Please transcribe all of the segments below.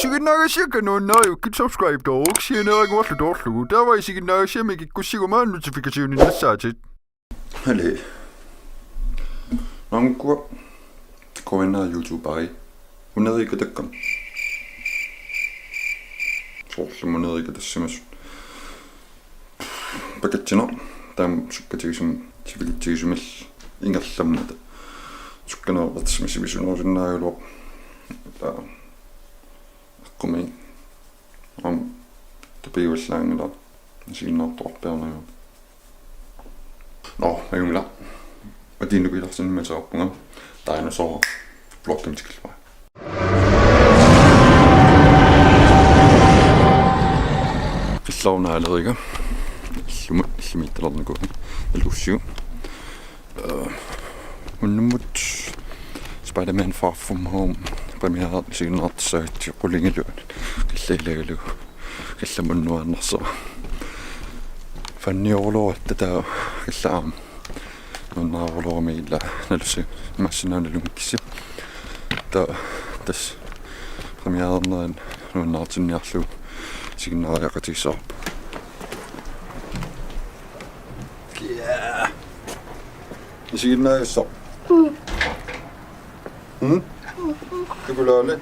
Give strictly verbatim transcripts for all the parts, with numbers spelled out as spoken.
Isiginnaagassiakka nuannariukkit subscribe-tooruk sianeeraguarlu toorlugu. Taava isiginnaagassiami kikkussiguma notification-innassaatit. Hali. Nangkua. Koina YouTuberi. Unerikatakkam. Soorlu unerikatassimasut. Pakatsina. Taam sukkatigisum, sivikitsigisumiilli ingerlammata. Sukkaneerpatsimisivisunoosinnaagaluaq. Taam. Aqqumi. Aam, tapiuallaanngilaq. Isiginnaartuarpiarnagu. Nå, ajunngilaq. Atiinnut pilarsinimmat saarpunga. Dinosaur. Vlogimut tikilluarit. Qillernaaleeriga. Illumut, illumiittalernikuuvoq. Aluussiu. Øh, unnummut Spider-Man Far From Home premiere isiginnaartussaagatsigit qulingiluanut qillat ilagalugu. Qillamut nuannersara. Fanniorulorutta taava qillat aamma nuannaarulorami ila nalusi massinaa nalunngikkussi. Taava tassa premierernerani nuannaartinniarlugu isiginnaariaqatigissavarput. Yeah. Isiginnaagassaq. Mm. Mm? Takulaarli.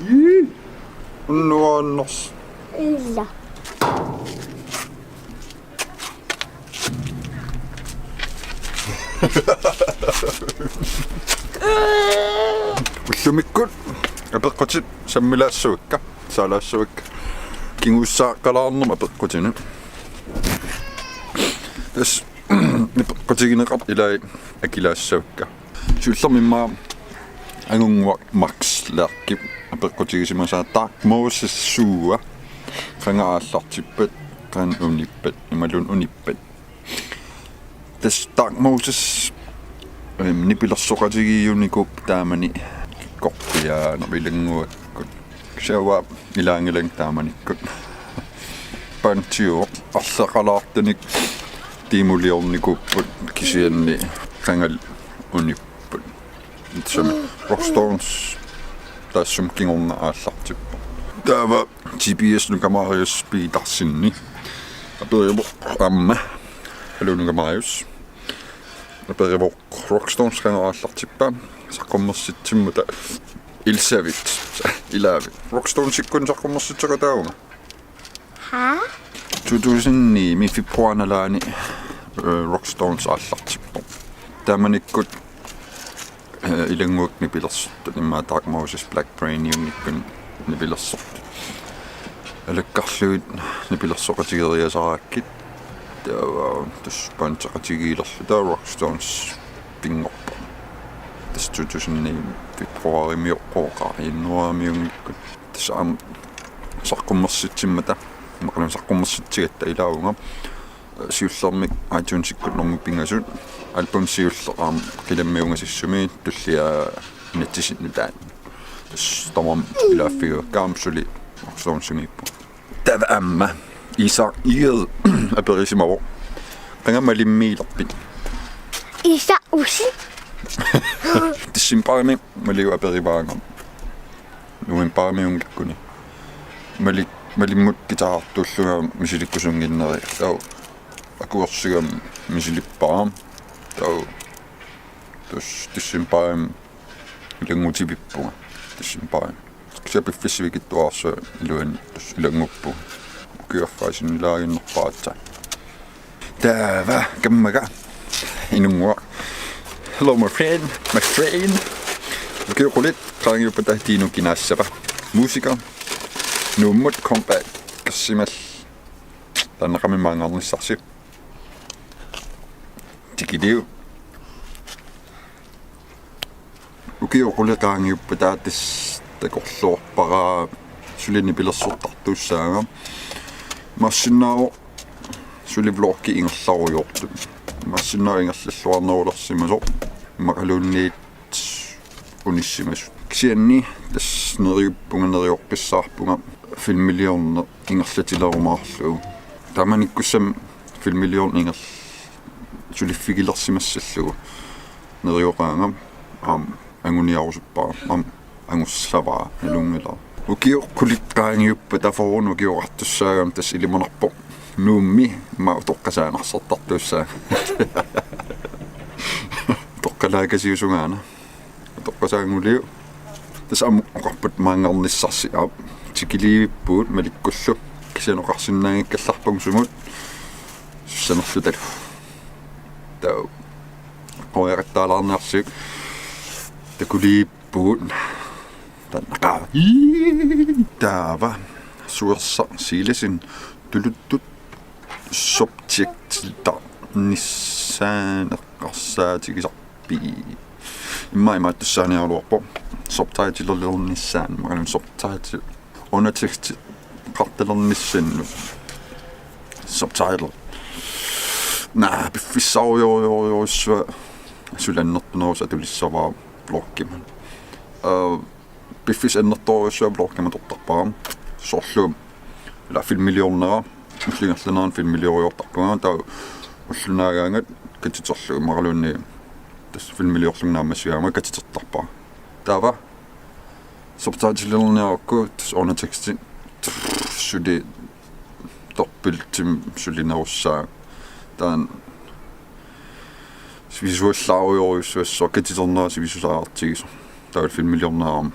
Ii. Nuanners. Illa. Ullumikkut apeqqutit sammilaassavakka, saalaassavakka. Kinguussaaqqalaarnermut apeqqutini. Tassa apeqqutigineqartut ilaat akilaassavakka. Siullermik immaqa angunnguaq Max Lerchip apeqqutigisimasaa Dark Moses suua. Qanga aallartippat, qanga unippat, imaluunniit unippat. Tassa Dark Moses, øhm, nipilersoqatigiiunikuupput taamani kikkorpiaanut ilannguakkut. Kisianni uanga ilaanngilanga taamanikkut. Pantiuvoq arlaqalaartunik tiimuliornikuupput kisianni qangali unipput. Tassami Rockstones taassuma kingorna aallartippoq. Taava T B S Nuka Marius Petersenip aperivoq aamma. Haluu Nuka Marius. Aperivoq Rockstones qanga aallartippa saqqummersitsimmata ilsavit ilaavit. Rockstonesikkunni saqqummersitseqataavunga. Haa? To tusind ni-mi februaarip nalaani, øh, Rockstones aallartippoq. Taamanikkut, øh, ilannguakkut nipilersortut immaqa Dark Moses Black Brainiunngikkunik nipilersortut. Alakkarlugit nipilersoqatigeriasarakkit. Taava tassa bandeqatigiilerluta Rockstones pinngorpoq. Tassa to tusind ni februaarimiuqqooqaa januaarimiunngikkuni. Tassa aamma saqqummersitsimmata, imaluunniit saqqummersitsigatta ilaavunga. Siullermik iTunesikkut normu pingasut. Album siulleq aamma qilammiungasissumi tullia inatsisit nutaat. Tassa tamarmik ilaaffigivakka aamma suli Rockstonesiumiippunga. Taava aamma Isak Egede aperisimavoq. Qanga malimmiilerpit? Isak Usi. Decembarimi Maliu aperivaanga. Novembarimiunngikkuni. Mali-, Malimmut guitartuullunga misilikkusunnginneri. Taava akuersigama misilippara. Taava tassa decembarimi ilanngutivippunga. Decembarimi. Kisianni piffissaq sivikitsuararsuaq iluani tassa ilannguppunga. Ukioq affaa sinnilaaginnarpara aatsaat. Taava kammaga inunnguaq. Hello my friend, my friend. Ukioq qulit qaangiuppata Dino Kinaassava. Musiker. Nuummut comebackersimallugu. Taanna qamimmaangaarnissarsi. Tikiliu. Ukioq qulit qaangiuppata tassa takorluuppara suli nipilersortartuussaanga. Imaassinnaavoq suli vlogi ingerlarujoortut. Imaassinnaavoq ingerlalluarnerulersimasoq. Immaqaluunniit unissimasut. Kisianni tassa neriuppunga, nerioqqissaarpunga filmiliorneq ingerlatilerumaarlugu. Taamanikkussamik filmiliorneq inger-, suliffigilersimassallugu. Nerioqaanga aamma anguniarusuppara. Aamma angussavara nalunngilara. Ukioq qulit qaangiuppata, fyrre ukioqartussaagami, tassa ilimanarpoq Nuummi immaqa utoqqasaat narsartartuussaanga. Utoqqalaakasiusungaana. Utoqqasaannguliu. Tassa aamma oqarput maanngarnissarsi, aap. Tikiliivippugut malikkullu. Kisianni oqarsinnaanngikkallarpagut sumut sussanerlutalu. Taava. Qoyaqattaalaarniarsiuk. Takuliivippugut. Taanna qaa. Ii, taava. Suersa silasin tuluttut subjectilernissaaneqarsaatigisarpigit. Immaqa imaattussaaniaraluarpoq. Subtitlernissaanut, imaluunniit subtitle. Undertekstiqartalernissaannut. Subtitle. Naa, piffissarujorujorujussuaq suli annertunerusaq atulissavara vloggimut. Aa, piffissaq annertoorujussuaq vloggimut atortarpara. Soorlu ila filmiliornera, ullup ingerlanerani filmilioriartarpunga, taava ulloq naagaangat katiterlugu imaluunniit tassa filmiliorlunga naammassigaangama katitertarpara. Taava subtitlerniarukku tassa underteksti suli dobbeltimi sulinerussaaq. Taanna visuallaarujorujussuassaaq, katiternerat sivisusariartigisoq. Taava filmiliornera aamma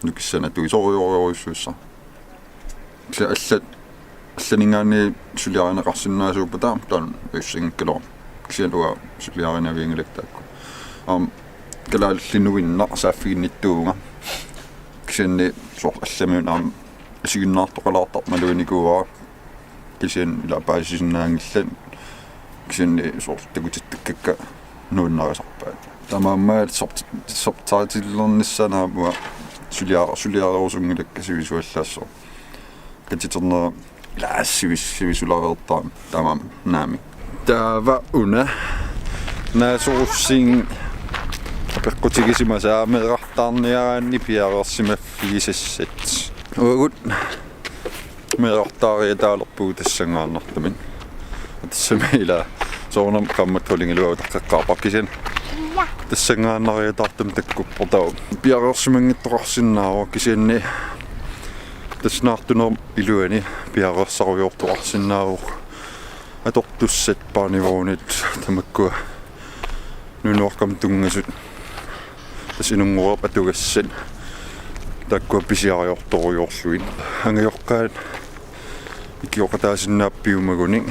nukissanik atuisorujorujussuassaaq. Kisianni allat, allaninngaanniit suliarineqarsinnaasuuppata taanna ajussanngikkaluarpoq. Kisianni uanga suliarinavianngilara taakku. Aamma kalaallit nuinnaq saaffiginnittuuvunga. Kisianni soorlu allamiuna aamma isiginnaartoqalaartartoq maluginikuuara. Kisianni ila paasisinnaanngillat. Kisianni soorlu takutittakkakka nuannarisarpaat. Taamaammat sub-, subtitlernissaanut aamma suliar-, suliarerusunngilakka sivisuallaassaaq. Katiternera ila sivis-, sivisulareertarami taamaammat naamik. Taava una naasorussiin apeqqutigisimasaat meerartaarniaraanni piareersimaffigisassat. Uagut meerartaariataalerpugut tassanngaannartumik. Tassami ila soorunami qaammat trollingiluagut taqqeqqaarpara kisianni. Tassanngaannariataartumik takkuppoq taava. Piareersimanngitsoqarsinnaavoq kisianni tassa naartunerma iluani piareersarujoortoqarsinnaavoq. Atortussat barnevognit tamakkua nunuaqqamut tunngasut. Tassa inunngoreerput atugassat. Taakkua pisiariortorujoorlugit. Angajoqqaat ikioqataasinnaavoq piumagunik.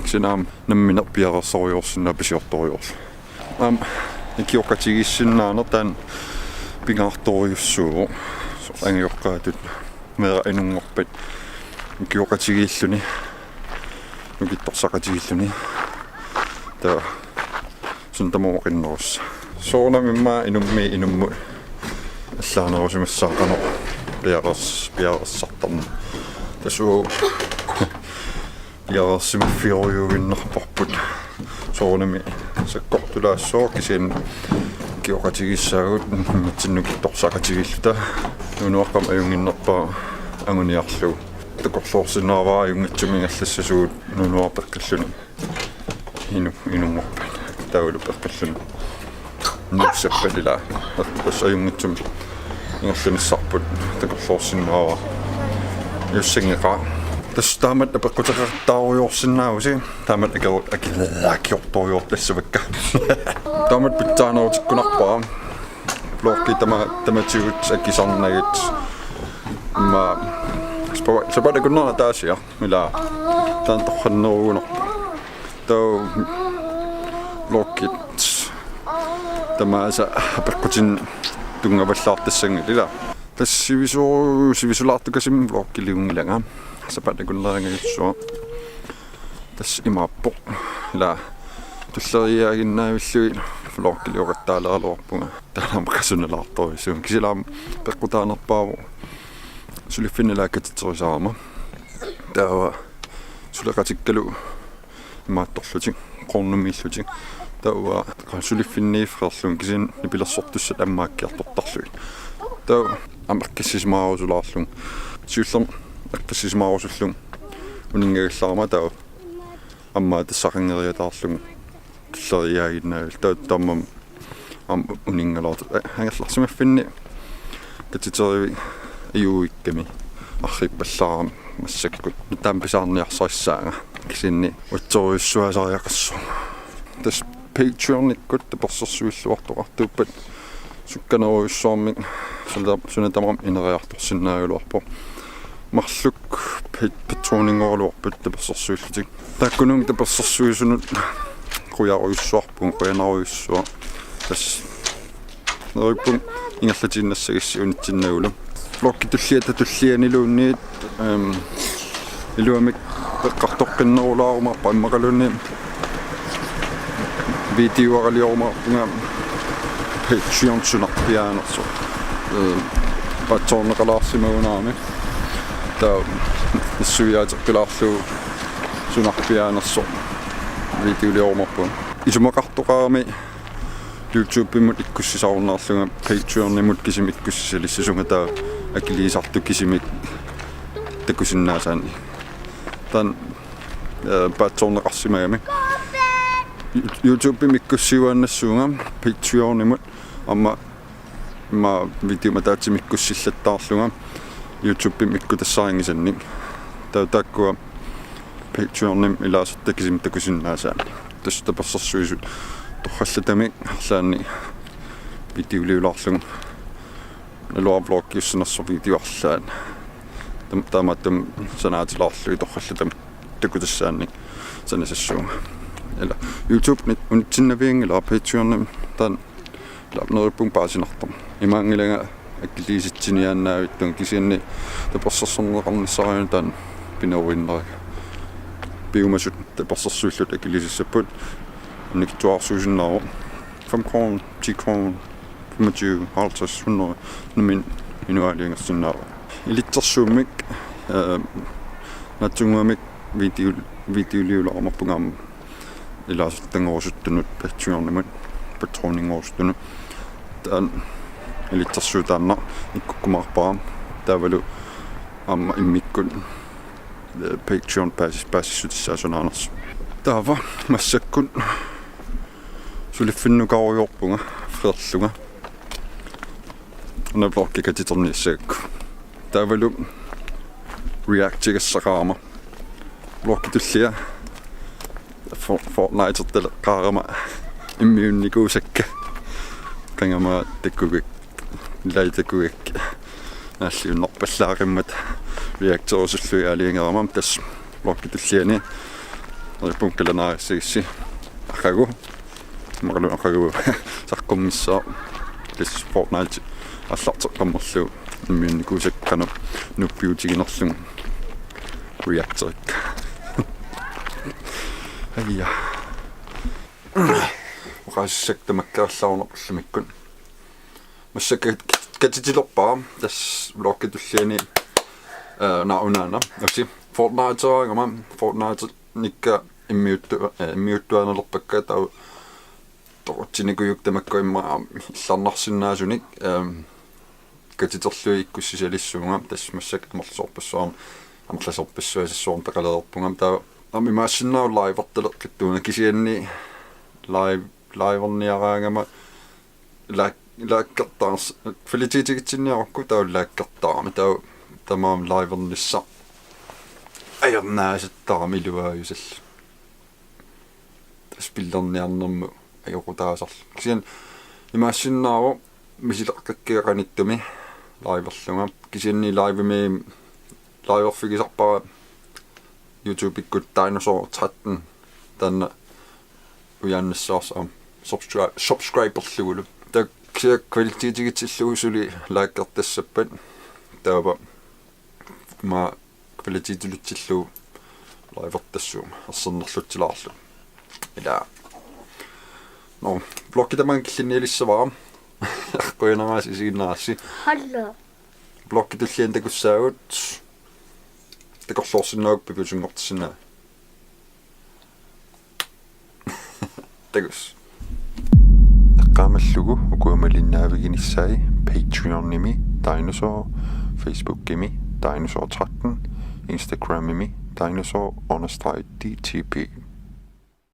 Kisianni aamma nammineq piareersarujoorsinnaavoq pisiortorujoorlugit. Aamma ikioqatigiissinnaaneq taanna pingaartorujussuuvoq. Soorlu angajoqqaatut meeraq inunngorpat ikioqatigiilluni, nukittorsaqatigiilluni. Taava suna tamaat oqinnerussaaq. Soorunami immaqa inummiit inummut allaanerusimassaaq qanoq piareers-, piareersartarneq. Tassa piareersimaffiorujuinnarparput. Soorunami sakkortulaassooq kisianni ikioqatigiissaagut immitsinnut nukittorsaqatigiilluta. Nunuaqqamut ajunnginnerpaaq anguniarlugu. Takorloorsinnaavara ajunngitsumik ingerlassasugut nunuarput peqqilluni. Inu-, inunngorpat. Taavalu peqqilluni. Nuussappat ila. Tassa ajunngitsumik ingerlanissarput takorloorsinnaavara. Ajussanngeqaaq. Tassa taamatut apeqquteqartaarujoorsinnaavusi. Taamatut akeru-, ake-, akiortorujoortassavakka. Taamatut pitsaanerutikkunarpara. Vloggi tama-, tamatigut akisarnagit. Immaqa sapa-, sapaatip akunnera ataasiaq. Ila. Taanna torrannerugunarpoq. Taava vloggit tamaasa apeqqutinik tunngavallaartassanngillat ila. Tassa sivisu-, sivisulaartukasimmik vloggiliunngilanga. Sapaatip akunnerinngaajussuaq. Tassa imaappoq. Ila tulleriiaaginnaavillugit vloggilioqattaaleraluarpunga. Taanna aamma qasunalaartorujussuuvunga. Kisianni aamma peqqutaanerpaavoq. Suliffinni ila katiterisarama. Taava suleqatikkalu imaattorlutik, qornumiillutik. Taava suliffinniiffeerlunga kisianni nipilersortussat ammaakiartortarlugit. Taava aamma eqqissisimaarusulaarullunga. Siullermik eqqissisimaarusullunga uninngagallarama taava aamma tassaqanngeriataarlunga tulleriiaaginnaavilluta taava taamaammat aamma uninngalaartoq. Angerlarsimaffinni Katiterivik ajuikkami arriippallaarami massakkut. Taama pisaarniarsarissaanga. Kisianni uatsorujussuasariaqassaanga. Tassa Patreonikkut tapersersuilluartoqartuuppat sukkanerujussuarmik suna-, suna tamarmi ineriartorsinnaagaluarpoq. Marluk pa-, patroninngooraluarput tapersersuillutik. Taakkununnga tapersersuisunut qujarujussuarpunga, qujanarujussuaq. Tassa neriuppunga ingerlatiinnassagissi unitsinnagulu. Vloggip tulliata tullianiluunniit, ehm, iluamik eqqartoqqinnerulaarumaarpara immaqaluunniit videoaraliorumaarpunga Patreon sunarpiaanersoq. Ehm, paatsoorneqalaarsimagunarami. Taava nassuiaateqqilaarlugu sunarpiaanersoq videoliorumaarpunga. Isumaqartoqarami YouTube-imut ikkussisarunnaarlunga Patreon-imut kisimi ikkussisalissasunga, taava akiliisartut kisimik takusinnaasaannik. Taanna, eh, paatsoorneqarsimagami. You-, YouTube-imi ikkussiuaannassuunga Patreon-imut aamma, aamma videomik ataatsimik ikkussillattaarlunga YouTube-imi ikkutassarinngisannik. Taava taakkua Patreon-imi ilaasortat kisimik takusinnaasaannik. Tassa tapersersuisut torrallatamik arlaannik videoliulaarlunga. Naluara vloggiussanersoq video arlaannik. Tam-, taamaattumik sanaatilaarlugit torrallatamik takutassaannik sanasassuunga. Ila YouTube-mi unitsinnavianngilara Patreon-imi taanna. Ila neriuppunga paasinartoq. Imaanngilanga akiliisitsiniaannaavittunga, kisianni tapersersorneqarnissariuna taanna pinooriinnarigakku. Piumasut tapersersuillutik akiliisassapput annikitsuararsuusinnaavoq. Fem kroner, ti kroner, femogtyve, halvtreds, hundrede, nammineq inuaaliangersinnaavoq. Ilitsersuummik, eh, naatsunnguamik video-, videoliulaarumaarpunga aamma ilaasortanngorusuttut Patreon-imut, patroninngorusuttunut. Taanna ilitsersuut taanna ikkukkumaarpara. Taavalu aamma immikkut, eh, Patreon paasis-, paasissutissaasunnaanersoq. Taava massakkut suliffinnukarujoorpunga, freerlunga. Una vloggi katiterniassagakku. Taavalu reactigassaqarama. Vloggip tullia For-, Fortnite-ertaleqqaarama immiunnikuusakka. Qangama takkugakku, ilai takkugakku. Naalliunnerpallaaqimmat reacterusullugit aalajangerama, tassa vloggip tulliani. Neriuppunga kalanaariassagissi. Aqagu. Immaqalu aqagu saqqummissaaq. Tassa Fortnite aallarteqqammerlugu immiunnikuusakka qanoq nuppiutiginerlugu reacterik. Aja. Oqaasissakka tamakkerallarunarput ullumikkut. Massakkut kat-, katitilerpara tassa vloggip tulliani, eh, naak unaana. Usi Fortnite-eraangama, Fortnite-ernikka immiuttu-, eh, immiuttuaannalerpakka, taava toqutsinikujukkut tamakku immaqa illarnarsinnaasunik, ehm, katiterlugit ikkussisalissuunga, tassa massakkut amerlasoorpassuarni, amerlasoorpassuasassuarnik peqalereerpunga. Taava aamma imaassinnaavoq livertaleqqittuunga, kisianni live-, liverniaraangama lag-, laggertaars-, kvalitetigitsinniarukku taava laggertaarami, taava tamaani livernissaq ajornaasattarami iluaajusallu. Tassa spillerniarnermut ajoqutaasarluni. Kisianni imaassinnaavoq misileqqikkiga qanittumi liverlunga. Kisianni livemi, liverfigisarpara YouTube-ikkut Dinosaur tretten, taanna ujaannassavarsi aamma subscri-, subscriberlugulu. Taava kisianni kvalitetigitsillugu suli laggertassappat, taava aamma kvalitetilutsillugu livertassuunga ersernerlutsilaarlugu. Ila. Nå, vloggi tamaanga killinnialissavara. Qujanaq isiginnaarassi. Hallo. Vloggip tulliani takussaagut. Takorloorsinnaagukku piviusunngortissinnaavat. Takuss. Eqqaamallugu ukua malinnaaviginissaat Patreonimi Dinosaur, Facebookimi Dinosaur tretten, Instagramimi dinosaur understreg D T P.